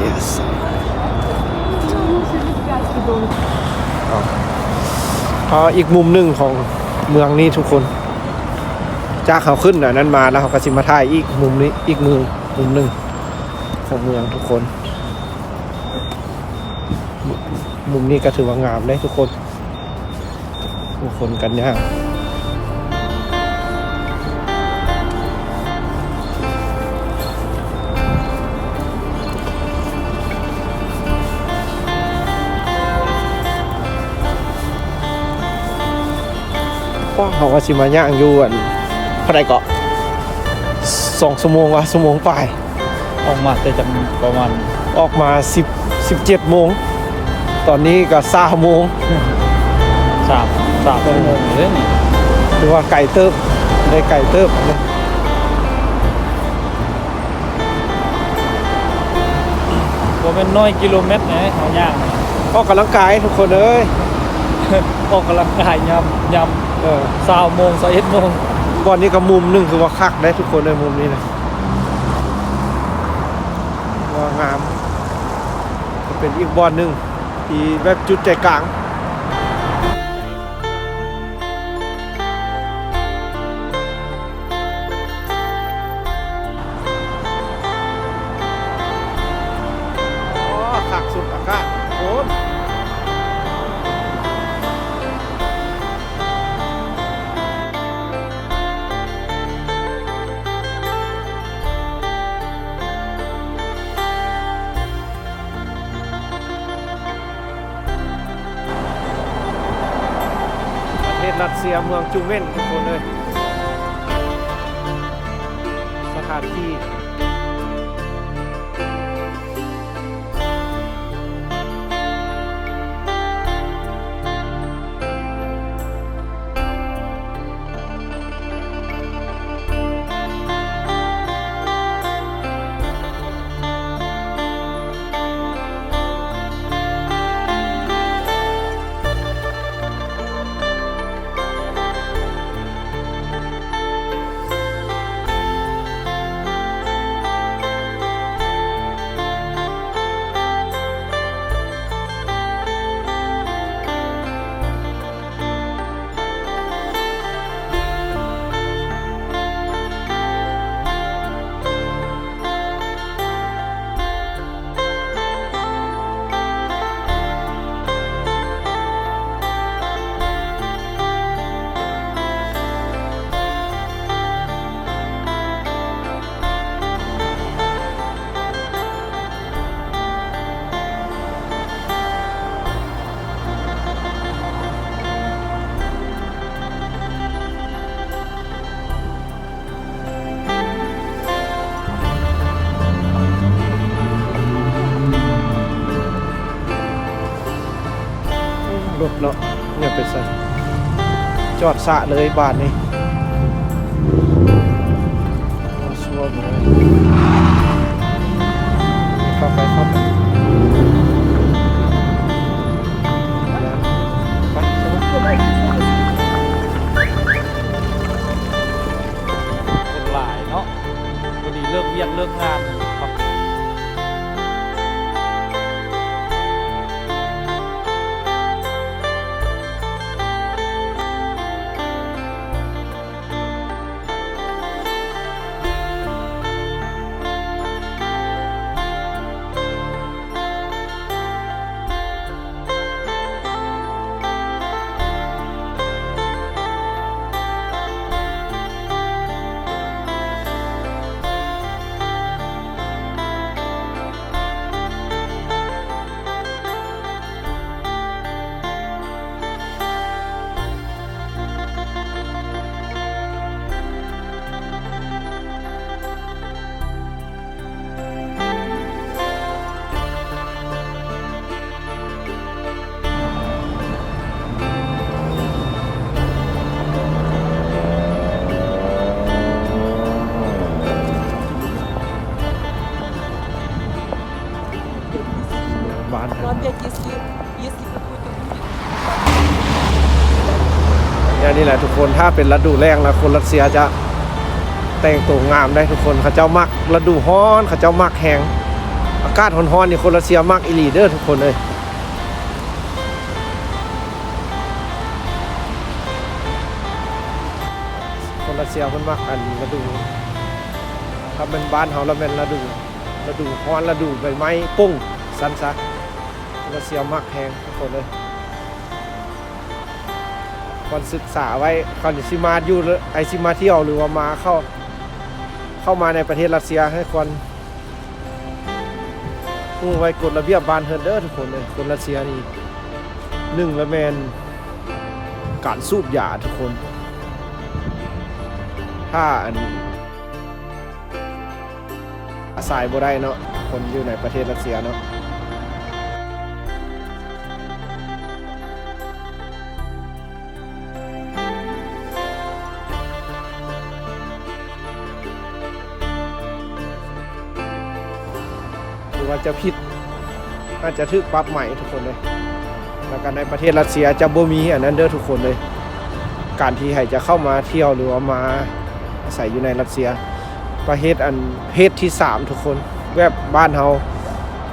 Yes. ເອົາ ເອົາອີກມຸມໜຶ່ງຂອງເມືອງນີ້ທຸກຄົນ. ຈາກເຮົາຂຶ້ນອັນນັ້ນມາແລ້ວ ເຮົາກໍຊິມາຖ່າຍອີກມຸມນີ້ ອີກມຸມ ມຸມໜຶ່ງຂອງເມືອງທຸກຄົນ. ມຸມນີ້ກໍຖືວ່າງາມເດ້ທຸກຄົນ. ຜູ້ຄົນກັນຍາກ. ພວກເຮົາກໍຊິມາຍ່າງຢູ່ ອັນ ເທົ່າໃດເກາະ ສອງຊົ່ວໂມງວະ ຊົ່ວໂມງປາຍ. ອອກມາແຕ່ຈັກ ປະມານ ອອກມາສິບ ສິບເຈັດໂມງ ຕອນນີ້ກໍຊາວໂມງ ສາມ ສາມຊົ່ວໂມງເດ້ນີ້ ຖືວ່າໄກເຕີບ ໄດ້ໄກເຕີບ. ບໍ່ແມ່ນໜ້ອຍກິໂລແມັດເດ້ເຮົາຍ່າງ ອອກກຳລັງກາຍທຸກຄົນເອີຍ ອອກກຳລັງກາຍຍາມ ຍາມ ເອີ ຊາວໂມງ ຊາວເອັດໂມງ. ບ່ອນນີ້ກໍມຸມໜຶ່ງ ຄືວ່າຄັກເດ້ທຸກຄົນເອີຍ ມຸມນີ້ນະ. ວ່າງາມ ກໍເປັນອີກບ່ອນໜຶ່ງທີ່ແບບຈຸດໃຈກາງ. ອໍ ຄັກສຸດອາກາດໂພດ. ປະເທດຣັດເຊຍ ເມືອງຈູເວັນ ທຸກຄົນເອີຍ ສະຖານທີ່. ລົດເນາະ ຢ່າໄປໃສ່ ຈອດສະເລີຍບາດນີ້. ຄົນຫຼາຍເນາະ ພໍດີເລີກວຽກເລີກງານ.ແນວນີ້ແຫຼະທຸກຄົນ ຖ້າເປັນລະດູແລ້ງລະ ຄົນຣັດເຊຍຈະແຕ່ງໂຕງາມໄດ໋ທຸກຄົນ. ເຂົາເຈົ້າມັກລະດູຮ້ອນ ເຂົາເຈົ້າມັກແຮງ ອາກາດຮ້ອນໆນີ້ຄົນຣັດເຊຍມັກອີ່ຫຼີເດີທຸກຄົນເອີຍ. ຄົນຣັດເຊຍເພິ່ນມັກອັນລະດູ ຖ້າແມ່ນບ້ານເຮົາລະແມ່ນລະດູ ລະດູຮ້ອນ ລະດູໃບໄມ້ປົ່ງຊັ້ນຊະ. ຄົນຣັດເຊຍມັກແຮງທຸກຄົນເອີຍ. ຄວນສຶກສາໄວ້ ຄັນຊິມາຢູ່ ໄອຊິມາທ່ຽວ ຫຼືວ່າມາເຂົ້າ ເຂົ້າມາໃນປະເທດຣັດເຊຍ ໃຫ້ຄວນຮູ້ໄວ້ກົດລະບຽບບ້ານເຮືອນເດີທຸກຄົນເອີຍ. ຄົນຣັດເຊຍນີ້ ໜຶ່ງລະແມ່ນການສູບຢາທຸກຄົນ ຖ້າອັນ ອາໄສບໍ່ໄດ້ເນາະ ຄົນຢູ່ໃນປະເທດຣັດເຊຍເນາະ. ຫຼືວ່າຈະຜິດ ອາດຈະຖືກປັບໃໝທຸກຄົນເລີຍ. ແລ້ວກໍໃນປະເທດຣັດເຊຍຈະບໍ່ມີອັນນັ້ນເດີທຸກຄົນເລີຍ ການທີ່ໃຫ້ຈະເຂົ້າມາທ່ຽວ ຫຼືວ່າມາອາໄສຢູ່ໃນຣັດເຊຍ ປະເທດອັນ ເພດທີສາມທຸກຄົນ. ແບບບ້ານເຮົາ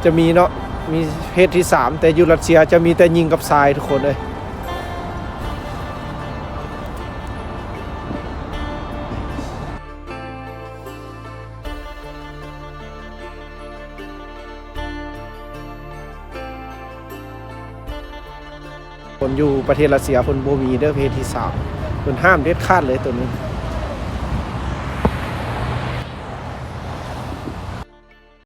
ຈະມີເນາະ ມີເພດທີສາມ ແຕ່ຢູ່ຣັດເຊຍຈະມີແຕ່ຍິງກັບຊາຍທຸກຄົນເລີຍ. ຄົນຢູ່ປະເທດຣັດເຊຍເພິ່ນບໍ່ມີເດີເພດທີສາມ ເພິ່ນຫ້າມເດັດຂາດເລີຍໂຕນີ້.